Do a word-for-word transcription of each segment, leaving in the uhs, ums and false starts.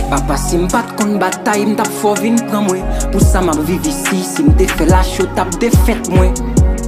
Papa, si m pa t konn batay, m t ap fè w vin pran mwen. Pou sa m ap viv isi, si m te fè lach, yo t ap defèt mwen.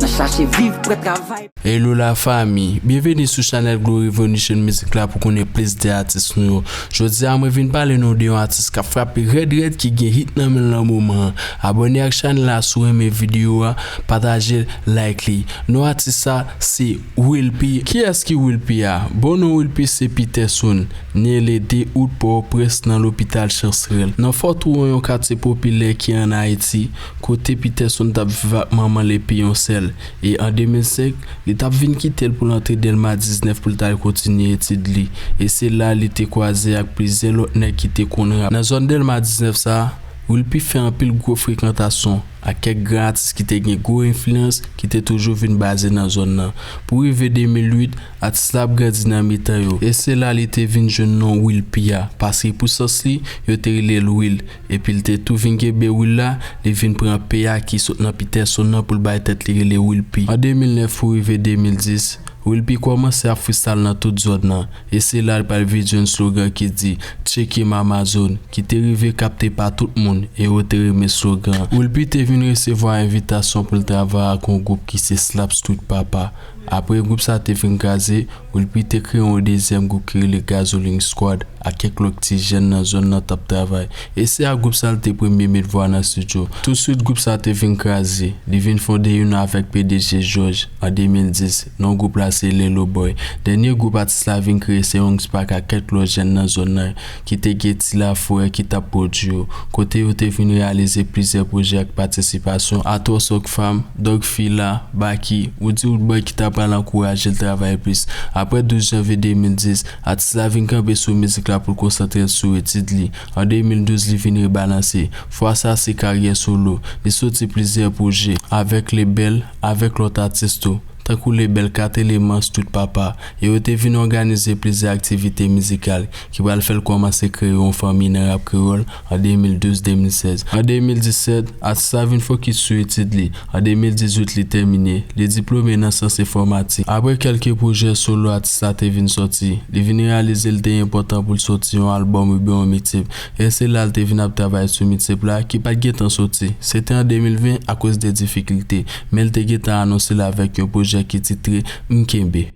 Nan chache viv, prè travay. Hello la fanmi, byenveni sou chanèl Glow Revolution Music la pou konnen plis de atis nou yo. Jodi a mwen vin pale nou de yon atis k ap frape rèd rèd ki gen hit nan men l nan moman an. Abòne ak chanèl la si w renmen videyo a, pataje l, like li. Non atis sa se Will P. Kiyès ki Will P a? Bon non Will P se Peterson. Nè le de out Pòtoprens nan lopital Chansrèl, nan Fò Twouwon, yon katye popilè ki ann Ayiti, kote Peterson t ap viv ak manman l epi yon sè l. E an de mil senk, li t ap vin kite l pou l antre Dèlma diznèf pou l t al kontinye etid li. E se la li te kwaze ak plizyè lòt nèg ki te konn rap. Nan zòn Dèlma diznèf sa a, Will P fè anpil gwo frekantasyon ak kèk gran atis ki te gen gwo enfliyans ki te toujou vin baze nan zòn nan. Pou rive de mil uit, atis la ap grandi nan mitan yo. E se la li te vin jwenn non Will P a, paske pou sans li, yo te rele l Will. Epi l te tou vin kenbe Will la, li vin pran P a ki sot nan Peterson nan pou l bay tèt li rele Will P. An de mil nèf pou rive de mil dis, Will P kòmanse ap freestyle nan tout zòn nan, e se la l pral vin jwenn slogan ki di "Tcheke m Amazon", ki te rive kapte pa tout moun, e yo te renmen slogan an. Will P te vin resevwa envitasyon pou l travay ak yon gwoup ki se Slap Street Papa. Apre gwoup sa te fin kraze, Will P te kreye yon dezyèm gwoup ki rele Gasoline Squad, ak kèk lòt ti jèn nan zòn nan t ap travay. E se ak gwoup sa l te premye met vwa nan estidyo. Tousuit gwoup sa te vin kraze. Li vin fonde youn avèk P D G George an de mil dis. Non gwoup la se Lelo Boy. Dènye gwoup atis la vin kreye se Young Spack ak kèk lòt jèn nan zòn nan ki te gen Ti Lafrè ki t ap pwodui yo. Kote yo te vin reyalize plizyè pwojè ak patisipasyon Atwòs Rockfam, Dogfila, Baky, Roody Roodboy ki t ap pral ankouraje l travay plis. Apre douz janvye de mil dis, atis la vin kanpe sou mizik la pou l konsantre l sou etid li. An de mil douz, li vin rebalanse. Fwa sa, se karyè solo. Li soti plizyè pwojè avèk lebèl, avèk lòt atis tou, tankou lebèl Kat Eleman, Street Papa, e yo te vin òganize plizyè aktivite mizikal ki pral fè l kòmanse kreye yon fanmi nan rap kreyòl an de mil douz de mil sèz. An de mil disèt, atis la vin fokis sou etid li. An de mil dizuit, li tèmine. Li diplome nan syans enfòmatik. Apre kèlke pwojè solo atis la te vin sòti, li vin reyalize l te enpòtan pou l sòti yon albòm oubyen yon mixtape. E se la l te vin ap travay sou mixtape la, ki pa t gentan sòti. Se te an de mil ven akoz de difikilte, men l te gentan anonse l avèk yon pwojè ki titre M Kenbe.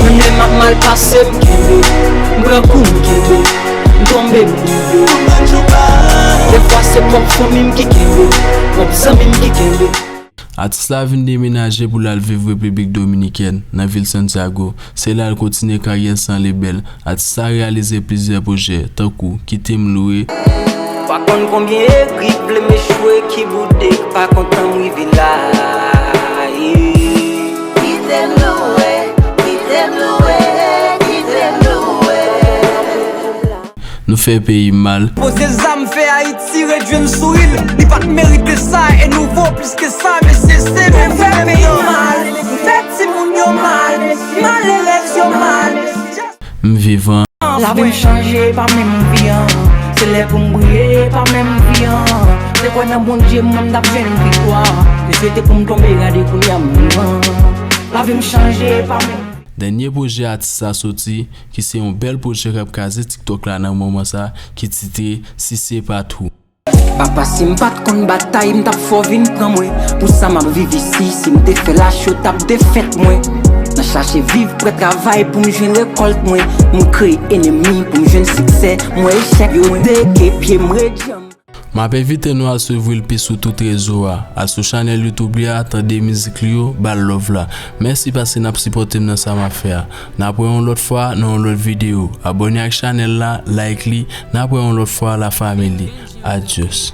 Menm lè m ap mal pase, m kenbe. M pran kou, m kenbe. M tonbe, m leve. Defwa se pwòp fanmi m ki kenbe, pwòp zanmi m ki kenbe. Atis la vin demenaje pou l al viv Repiblik Dominikèn, nan vil Santiago. Se la l kontinye karyè l san lebèl. Atis la reyalize plizyè pwojè, tankou Kite m loure. Pa konn konbyen egri k vle m echwe, ki boude k pa kontan m rive la. Yeah. Kite m loure, kite m loure, kite m loure. Nou fè peyi m mal. Poze zam, fè Ayiti redwi n sou il. Li pa t merite sa, e nou vo plis ke sa, mesye, se nou fè peyi m mal. Nou fè timoun yo mal, malerèz yo mal. M vivan. Lavi m chanje, pa menm vi an. Se lè pou m briye, pa menm vi an. Te kwè nan Bondye, mwen m t ap jwenn viktwa. Te swete pou m tonbe, gade kounye a m vivan. Lavi m chanje, pa menm. Dènye pwojè atis la soti, ki se yon bèl pwojè k ap kraze TikTok la nan moman sa, ki titre Si se pa t ou. Papa, si m pa t konn batay, m t ap fè w vin pran mwen. Pou sa m ap viv isi, si m te fè lach, yo t ap defèt mwen. Nan chache viv, prè travay pou m jwenn rekòlt mwen. M kreye enemi pou m jwenn siksè, m wè echèk mwen. Yo deke pye m, redyanm. M ap envite nou al swiv Will P sou tout rezo a. Al sou chanèl YouTube li a, tande mizik li yo, ba l love la. Mèsi paske n ap sipòte m nan sa m ap fè a. N ap wè yon lòt fwa nan yon lòt videyo. Abòne ak chanèl la, like li. N ap wè yon lòt fwa, la family. Adios.